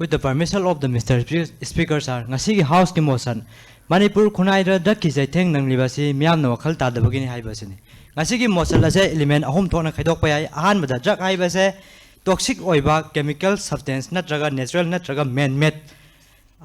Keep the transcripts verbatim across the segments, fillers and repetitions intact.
With the permission of the Mister Speaker, sir, ꯉꯁꯤꯒꯤ Houseꯀꯤ motion, Manipur ꯈꯨꯟꯅꯥꯏꯗ drugꯀꯤ ꯆꯩꯊꯦꯡ ꯅꯪꯂꯤꯕ ꯑꯁꯤ ꯃꯤꯌꯥꯝꯅ ꯋꯥꯈꯜ ꯇꯥꯗꯕꯒꯤꯅꯤ ꯍꯥꯏꯕ ꯑꯁꯤꯅꯤ꯫ ꯉꯁꯤꯒꯤ motion ꯑꯁꯦ element ꯑꯍꯨꯝ ꯊꯣꯛꯅ ꯈꯥꯏꯗꯣꯛꯄ ꯌꯥꯏ꯫ ꯑꯍꯥꯟꯕꯗ, drug ꯍꯥꯏꯕꯁꯦ toxic ꯑꯣꯏꯕ chemical substance ꯅꯠꯇ꯭ꯔꯒ natural ꯅꯠꯇ꯭ꯔꯒ man made,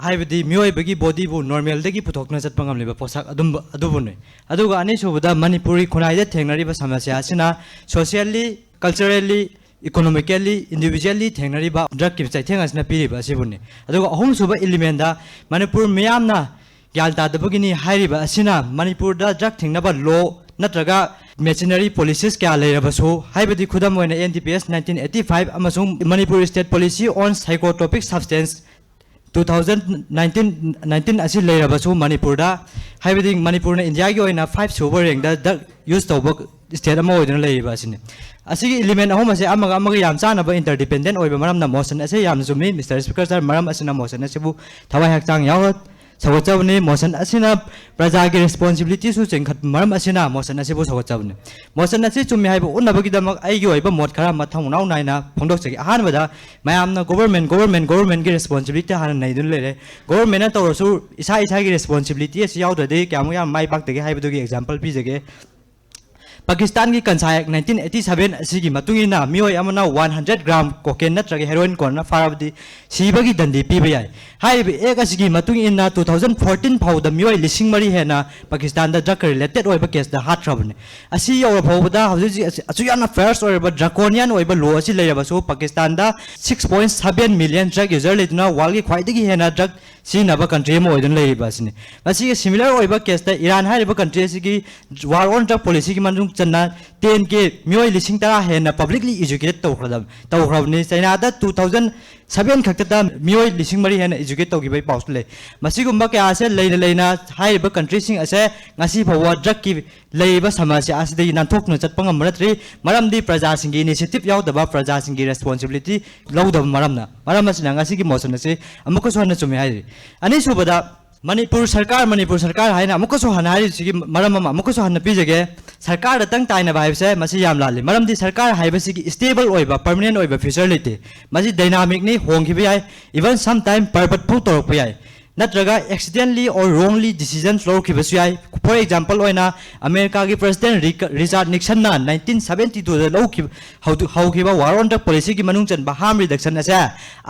ꯍꯥꯏꯕꯗꯤ ꯃꯤꯑꯣꯏꯕꯒꯤ bodyꯕꯨ normalꯗꯒꯤ ꯄꯨꯊꯣꯛꯇꯨꯅ ꯆꯠꯄ ꯉꯝꯂꯤꯕ ꯄꯣꯠꯁꯛ ꯑꯗꯨꯝꯕ ꯑꯗꯨꯕꯨꯅꯤ꯫ ꯑꯗꯨꯒ ꯑꯅꯤꯁꯨꯕꯗ, ꯃꯅꯤꯄꯨꯔꯤ ꯈꯨꯟꯅꯥꯏꯗ ꯊꯦꯡꯅꯔꯤꯕ ꯁꯃꯁ꯭ꯌꯥ ꯑꯁꯤꯅ socially, culturally, economically, individually ꯊꯦꯡꯅꯔꯤꯕ drugꯀꯤ ꯆꯩꯊꯦꯡ ꯑꯁꯤꯅ ꯄꯤꯔꯤꯕ ꯑꯁꯤꯕꯨꯅꯤ꯫ ꯑꯗꯨꯒ ꯑꯍꯨꯝꯁꯨꯕ elementꯗ, ꯃꯅꯤꯄꯨꯔ ꯃꯤꯌꯥꯝꯅ ꯒ꯭ꯌꯥꯟ ꯇꯥꯗꯕꯒꯤꯅꯤ ꯍꯥꯏꯔꯤꯕ ꯑꯁꯤꯅ, ꯃꯅꯤꯄꯨꯔꯗ drug ꯊꯤꯡꯅꯕ law ꯅꯠꯇ꯭ꯔꯒ machinery, policies ꯀꯌꯥ ꯂꯩꯔꯕꯁꯨ, ꯍꯥꯏꯕꯗꯤ ꯈꯨꯗꯝ ꯑꯣꯏꯅ N D P S nineteen eighty five ꯑꯃꯁꯨꯡ Manipur State Policy on Psychotropic Substance two thousand nineteen, nineteen ꯑꯁꯤ ꯂꯩꯔꯕꯁꯨ, ꯃꯅꯤꯄꯨꯔꯗ, ꯍꯥꯏꯕꯗꯤ ꯃꯅꯤꯄꯨꯔꯅ ꯏꯟꯗꯤꯌꯥꯒꯤ ꯑꯣꯏꯅ five ꯁꯨꯕ rankꯗ drug use ꯇꯧꯕ state ꯑꯃ ꯑꯣꯏꯗꯨꯅ ꯂꯩꯔꯤꯕ ꯑꯁꯤꯅꯤ꯫ ꯑꯁꯤꯒꯤ element ꯑꯍꯨꯝ ꯑꯁꯦ ꯑꯃꯒ ꯑꯃꯒ ꯌꯥꯝ ꯆꯥꯟꯅꯕ, interdependent ꯑꯣꯏꯕ ꯃꯔꯝꯅ motion ꯑꯁꯦ ꯌꯥꯝꯅ ꯆꯨꯝꯃꯤ꯫ Mister Speaker sir, ꯃꯔꯝ ꯑꯁꯤꯅ motion ꯑꯁꯤꯕꯨ ꯊꯋꯥꯏ ꯍꯛꯆꯥꯡ ꯌꯥꯎꯅ ꯁꯧꯒꯠꯆꯕꯅꯤ꯫ Motion ꯑꯁꯤꯅ ꯄ꯭ꯔꯖꯥꯒꯤ responsibilityꯁꯨ ꯆꯤꯡꯈꯠꯄ ꯃꯔꯝ ꯑꯁꯤꯅ motion ꯑꯁꯤꯕꯨ ꯁꯧꯒꯠꯆꯕꯅꯤ꯫ Motion ꯑꯁꯤ ꯆꯨꯝꯃꯤ ꯍꯥꯏꯕ ꯎꯠꯅꯕꯒꯤꯗꯃꯛ ꯑꯩꯒꯤ ꯑꯣꯏꯕ ꯃꯣꯠ ꯈꯔ ꯃꯊꯪ ꯃꯅꯥꯎ ꯅꯥꯏꯅ ꯐꯣꯡꯗꯣꯛꯆꯒꯦ꯫ ꯑꯍꯥꯟꯕꯗ, ꯃꯌꯥꯝꯅ government, government, governmentꯒꯤ responsibility ꯍꯥꯟꯅ ꯅꯩꯗꯨꯅ ꯂꯩꯔꯦ꯫ Governmentꯅ ꯇꯧꯔꯁꯨ ꯏꯁꯥ ꯏꯁꯥꯒꯤ responsibility ꯑꯁꯤ ꯌꯥꯎꯗ꯭ꯔꯗꯤ ꯀꯌꯥꯃꯨꯛ ꯌꯥꯝ ꯃꯥꯏ ꯄꯥꯛꯇꯒꯦ ꯍꯥꯏꯕꯗꯨꯒꯤ example ꯄꯤꯖꯒꯦ꯫ ꯄꯥꯀꯤꯁꯇꯥꯟꯒꯤ ꯀꯟꯁꯥ Act nineteen eighty seven ꯑꯁꯤꯒꯤ ꯃꯇꯨꯡ ꯏꯟꯅ, ꯃꯤꯑꯣꯏ ꯑꯃꯅ one hundred gram cocaine ꯅꯠꯇ꯭ꯔꯒ heroin ꯀꯣꯟꯅ ꯐꯥꯔꯕꯗꯤ ꯁꯤꯕꯒꯤ ꯗꯟꯗꯤ ꯄꯤꯕ ꯌꯥꯏ꯫ ꯍꯥꯏꯔꯤꯕ act ꯑꯁꯤꯒꯤ ꯃꯇꯨꯡ ꯏꯟꯅ two thousand fourteen ꯐꯥꯎꯗ ꯃꯤꯑꯣꯏ ꯂꯤꯁꯤꯡ ꯃꯔꯤ ꯍꯦꯟꯅ ꯄꯥꯀꯤꯁꯇꯥꯟꯗ drugꯀ related ꯑꯣꯏꯕ caseꯇ ꯍꯥꯠꯈ꯭ꯔꯕꯅꯤ꯫ ꯑꯁꯤ ꯌꯧꯔ ꯐꯥꯎꯕꯗ ꯍꯧꯖꯤꯛ ꯍꯧꯖꯤꯛ ꯑꯁꯤ-, ꯑꯁꯨꯛ ꯌꯥꯝꯅ fierce ꯑꯣꯏꯔꯕ draconian ꯑꯣꯏꯕ law ꯑꯁꯤ ꯂꯩꯔꯕꯁꯨ, ꯄꯥꯀꯤꯁꯇꯥꯟꯗ six point seven million drug user ꯂꯩꯗꯨꯅ worldꯀꯤ ꯈ꯭ꯋꯥꯏꯗꯒꯤ ꯍꯦꯟꯅ drug ꯁꯤꯖꯤꯟꯅꯕ country ꯑꯃ ꯑꯣꯏꯗꯨꯅ ꯂꯩꯔꯤꯕ ꯑꯁꯤꯅꯤ꯫ ꯃꯁꯤꯒꯤ similar ꯑꯣꯏꯕ caseꯇ ꯏꯔꯥꯟ ꯍꯥꯏꯔꯤꯕ country ꯑꯁꯤꯒꯤ war on drug policyꯒꯤ ꯃꯅꯨꯡ ꯆꯟꯅ ten K, ꯃꯤꯑꯣꯏ ꯂꯤꯁꯤꯡ ꯇꯔꯥ ꯍꯦꯟꯅ publicly educate ꯇꯧꯈ꯭ꯔꯗꯕ-, ꯇꯧꯈ꯭ꯔꯕꯅꯤ꯫ ꯆꯩꯅꯥꯗ two thousand seven ꯈꯛꯇꯗ ꯃꯤꯑꯣꯏ ꯂꯤꯁꯤꯡ ꯃꯔꯤ ꯍꯦꯟꯅ educate ꯇꯧꯈꯤꯕꯒꯤ ꯄꯥꯎꯁꯨ ꯂꯩ꯫ ꯃꯁꯤꯒꯨꯝꯕ ꯀꯌꯥ ꯑꯁꯦ ꯂꯩꯅ ꯂꯩꯅ ꯍꯥꯏꯔꯤꯕ countryꯁꯤꯡ ꯑꯁꯦ ꯉꯁꯤ ꯐꯥꯎꯕ drugꯀꯤ ꯂꯩꯔꯤꯕ ꯁꯃꯁ꯭ꯌꯥ ꯑꯁꯤꯗꯒꯤ ꯅꯥꯟꯊꯣꯛꯇꯨꯅ ꯆꯠꯄ ꯉꯝꯕ ꯅꯠꯇ꯭ꯔꯤ꯫ ꯃꯔꯝꯗꯤ ꯄ꯭ꯔꯖꯥꯁꯤꯡꯒꯤ initiative ꯌꯥꯎꯗꯕ, ꯄ꯭ꯔꯖꯥꯁꯤꯡꯒꯤ responsibility ꯂꯧꯗꯕ ꯃꯔꯝꯅ, ꯃꯔꯝ ꯑꯁꯤꯅ ꯉꯁꯤꯒꯤ motion ꯑꯁꯤ ꯑꯃꯨꯛꯀꯁꯨ ꯍꯟꯅ ꯆꯨꯝꯃꯤ ꯍꯥꯏꯔꯤ꯫ ꯑꯅꯤꯁꯨꯕꯗ, ꯃꯅꯤꯄꯨꯔ ꯁꯔꯀꯥꯔ, ꯃꯅꯤꯄꯨꯔ ꯁꯔꯀꯥꯔ ꯍꯥꯏꯅ ꯑꯃꯨꯛꯀꯁꯨ ꯍꯟꯅ ꯍꯥꯏꯔꯤꯕꯁꯤꯒꯤ ꯃꯔꯝ ꯑꯃ ꯑꯃꯨꯛꯀꯁꯨ ꯍꯟꯅ ꯄꯤꯖꯒꯦ꯫ ꯁꯔꯀꯥꯔꯗꯇꯪ ꯇꯥꯏꯅꯕ ꯍꯥꯏꯕꯁꯦ ꯃꯁꯤ ꯌꯥꯝ ꯂꯥꯜꯂꯤ꯫ ꯃꯔꯝꯗꯤ ꯁꯔꯀꯥꯔ ꯍꯥꯏꯕꯁꯤꯒꯤ stable ꯑꯣꯏꯕ, permanent ꯑꯣꯏꯕ future ꯂꯩꯇꯦ꯫ ꯃꯁꯤ dynamic ꯅꯤ, ꯍꯣꯡꯈꯤꯕ ꯌꯥꯏ, even sometime pervert ꯐꯥꯎ ꯇꯧꯔꯛꯄ ꯌꯥꯏ, ꯅꯠꯇ꯭ꯔꯒ accidentally or wrongly decisions ꯂꯧꯔꯛꯈꯤꯕꯁꯨ ꯌꯥꯏ꯫ For example ꯑꯣꯏꯅ, ꯑꯃꯦꯔꯤꯀꯥꯒꯤ President ꯔꯤꯆꯥꯔꯗ ꯅꯤꯛꯁꯟꯅ nineteen seventy two ꯗ ꯂꯧꯈꯤꯕ, ꯍꯧꯗꯨ-, ꯍꯧꯈꯤꯕ War on Drug Policy ꯒꯤ ꯃꯅꯨꯡ ꯆꯟꯕ harm reduction ꯑꯁꯦ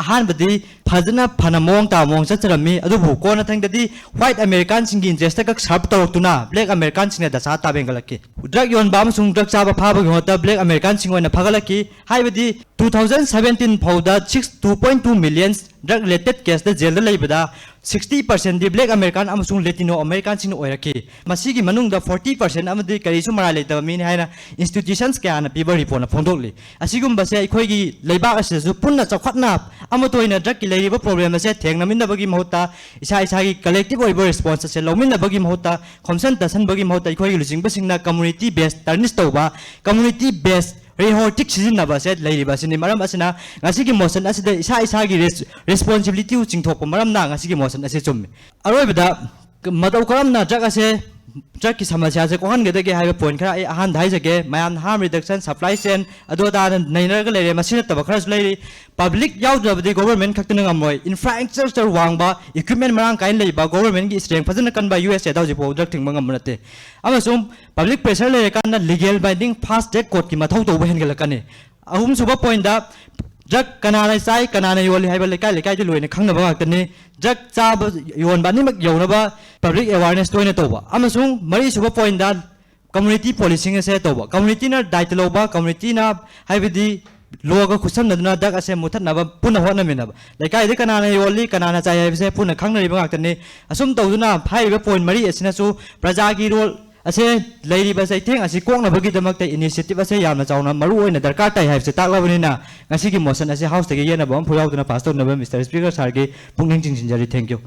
ꯑꯍꯥꯟꯕꯗꯤ ꯐꯖꯅ ꯐꯅ ꯃꯑꯣꯡ ꯇꯥꯕ ꯃꯑꯣꯡ ꯆꯠꯆꯔꯝꯃꯤ, ꯑꯗꯨꯕꯨ ꯀꯣꯟꯅ ꯊꯪꯗꯗꯤ white American ꯁꯤꯡꯒꯤ interest ꯈꯛ serve ꯇꯧꯔꯛꯇꯨꯅ black American ꯁꯤꯡꯅ ꯗꯁꯥ ꯇꯥꯕ ꯍꯦꯟꯒꯠꯂꯛꯈꯤ꯫ Drug ꯌꯣꯟꯕ ꯑꯃꯁꯨꯡ drug ꯆꯥꯕ ꯐꯥꯕꯒꯤ ꯃꯍꯨꯠꯇ black American ꯁꯤꯡ ꯑꯣꯏꯅ ꯐꯒꯠꯂꯛꯈꯤ꯫ ꯍꯥꯏꯕꯗꯤ two thousand seventeen ꯐꯥꯎꯗ six, two point two million drug related case ꯇ ꯖꯦꯜꯗ ꯂꯩꯕꯗ sixty percent ꯗꯤ black American ꯑꯃꯁꯨꯡ Latino American ꯁꯤꯡꯅ ꯑꯣꯏꯔꯛꯈꯤ꯫ ꯃꯁꯤꯒꯤ ꯃꯅꯨꯡꯗ forty percent ꯑꯃꯗꯤ ꯀꯔꯤꯁꯨ ꯃꯔꯥꯜ ꯂꯩꯇꯕ ꯃꯤꯅꯤ ꯍꯥꯏꯅ institutions ꯀꯌꯥꯅ ꯄꯤꯕ report ꯅ ꯐꯣꯡꯗꯣꯛꯂꯤ꯫ ꯑꯁꯤꯒꯨꯝꯕꯁꯦ ꯑꯩꯈꯣꯏꯒꯤ ꯂꯩꯕꯥꯛ ꯑꯁꯤꯗꯁꯨ ꯄꯨꯟꯅ ꯆꯥꯎꯈꯠꯅ ꯑꯃꯠꯇ ꯑꯣꯏꯅ drug ꯀꯤ ꯂꯩꯔꯤꯕ problem ꯑꯁꯦ ꯊꯦꯡꯅꯃꯤꯟꯅꯕꯒꯤ ꯃꯍꯨꯠꯇ, ꯏꯁꯥ ꯏꯁꯥꯒꯤ collective ꯑꯣꯏꯕ response ꯑꯁꯦ ꯂꯧꯃꯤꯟꯅꯕꯒꯤ ꯃꯍꯨꯠꯇ, ꯈꯣꯝꯁꯟ ꯇꯥꯁꯟꯕꯒꯤ ꯃꯍꯨꯠꯇ, ꯑꯩꯈꯣꯏꯒꯤ ꯂꯨꯆꯤꯡꯕꯁꯤꯡꯅ community base tarnish ꯇꯧꯕ, community base rhetoric ꯁꯤꯖꯤꯟꯅꯕ ꯑꯁꯦ ꯂꯩꯔꯤꯕ ꯑꯁꯤꯅꯤ꯫ ꯃꯔꯝ ꯑꯁꯤꯅ ꯉꯁꯤꯒꯤ motion ꯑꯁꯤꯗ ꯏꯁꯥ ꯏꯁꯥꯒꯤ res-, responsibility ꯆꯤꯡꯊꯣꯛꯄ ꯃꯔꯝꯅ ꯉꯁꯤꯒꯤ motion ꯑꯁꯤ ꯆꯨꯝꯃꯤ꯫ ꯑꯔꯣꯏꯕꯗ, ꯃꯇꯧ ꯀꯔꯝꯅ drug ꯑꯁꯦ, drug ꯀꯤ ꯁꯃꯁ꯭ꯌꯥꯁꯦ ꯀꯣꯛꯍꯟꯒꯗꯒꯦ ꯍꯥꯏꯕ point ꯈꯔ ꯑꯩ ꯑꯍꯥꯟꯕꯗ ꯍꯥꯏꯖꯒꯦ꯫ ꯃꯌꯥꯝꯅ harm reduction, supply chain, ꯑꯗꯨ ꯑꯗꯥꯅ ꯅꯩꯅꯔꯒ ꯂꯩꯔꯦ꯫ ꯃꯁꯤ ꯅꯠꯇꯕ ꯈꯔꯁꯨ ꯂꯩꯔꯤ꯫ Public ꯌꯥꯎꯗ꯭ꯔꯕꯗꯤ government ꯈꯛꯇꯅ ꯉꯝꯃꯣꯏ꯫ Infrastructure ꯋꯥꯡꯕ, equipment ꯃꯔꯥꯡ ꯀꯥꯏꯅ ꯂꯩꯕ, government ꯀꯤ strength ꯐꯖꯅ ꯀꯟꯕ U S A ꯗ ꯍꯧꯖꯤꯛ ꯐꯥꯎ drug ꯊꯤꯡꯕ ꯉꯝꯕ ꯅꯠꯇꯦ꯫ ꯑꯃꯁꯨꯡ public pressure ꯂꯩꯔꯀꯥꯟꯗ legal binding fast track court ꯀꯤ ꯃꯊꯧ ꯇꯧꯕ ꯍꯦꯟꯒꯠꯂꯛꯀꯅꯤ꯫ ꯑꯍꯨꯝꯁꯨꯕ point ꯇ, drug ꯀꯅꯥꯅ ꯆꯥꯏ, ꯀꯅꯥꯅ ꯌꯣꯜꯂꯤ ꯍꯥꯏꯕ ꯂꯩꯀꯥꯏ ꯂꯩꯀꯥꯏꯗ ꯂꯣꯏꯅ ꯈꯪꯅꯕ ꯉꯥꯛꯇꯅꯤ꯫ Drug ꯆꯥꯕ, ꯌꯣꯟꯕ ꯑꯅꯤꯃꯛ ꯌꯧꯅꯕ public awareness ꯇꯣꯏꯅ ꯇꯧꯕ꯫ ꯑꯃꯁꯨꯡ ꯃꯔꯤꯁꯨꯕ point ꯇ, community policing ꯑꯁꯦ ꯇꯧꯕ꯫ Community ꯅ ꯗꯥꯏꯇ ꯂꯧꯕ, community ꯅ, ꯍꯥꯏꯕꯗꯤ, law ꯒ ꯈꯨꯠꯁꯝꯅꯗꯨꯅ drug ꯑꯁꯦ ꯃꯨꯊꯠꯅꯕ ꯄꯨꯟꯅ ꯍꯣꯠꯅꯃꯤꯟꯅꯕ꯫ ꯂꯩꯀꯥꯏꯗ ꯀꯅꯥꯅ ꯌꯣꯜꯂꯤ, ꯀꯅꯥꯅ ꯆꯥꯏ ꯍꯥꯏꯕꯁꯦ ꯄꯨꯟꯅ ꯈꯪꯅꯔꯤꯕ ꯉꯥꯛꯇꯅꯤ꯫ ꯑꯁꯨꯝ ꯇꯧꯗꯨꯅ ꯍꯥꯏꯔꯤꯕ point ꯃꯔꯤ ꯑꯁꯤꯅꯁꯨ ꯄ꯭ꯔꯖꯥꯒꯤ role ꯑꯁꯦ, ꯂꯩꯔꯤꯕ ꯆꯩꯊꯦꯡ ꯑꯁꯤ ꯀꯣꯛꯅꯕꯒꯤꯗꯃꯛꯇ initiative ꯑꯁꯦ ꯌꯥꯝꯅ ꯆꯥꯎꯅ ꯃꯔꯨ ꯑꯣꯏꯅ ꯗꯔꯀꯥꯔ ꯇꯥꯏ ꯍꯥꯏꯕꯁꯤ ꯇꯥꯛꯂꯕꯅꯤꯅ, ꯉꯁꯤꯒꯤ motion ꯑꯁꯤ House ꯇꯒꯤ ꯌꯦꯠꯅꯕ ꯑꯃꯐꯥꯎ ꯌꯥꯎꯗꯅ pass ꯇꯧꯅꯕ Mister Speaker sir ꯒꯤ ꯄꯨꯛꯅꯤꯡ ꯆꯤꯡꯁꯤꯟꯖꯔꯤ꯫ Thank you꯫